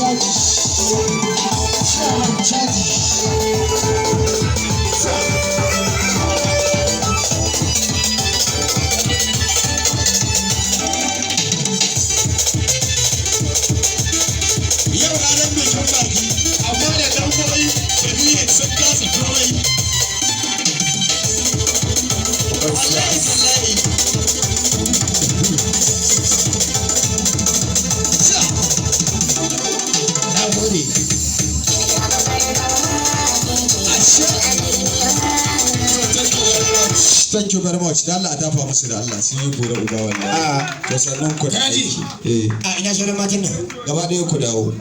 Caji. Chairman caji. Yau ranar bikin baki, amma da ɗan boy da niyyar sun kasa komai. Wallahi tallahi. Sha. Na gode. Ashe. Thank you very much. Thank you very much. Da Allah a tafa musu, da Allah, sun yi gore uba wallahi. Ah. To, sannan ku da Kana ji? aiki. Eh. A ina sauran matan nan? Gaba ɗaya ku dawo.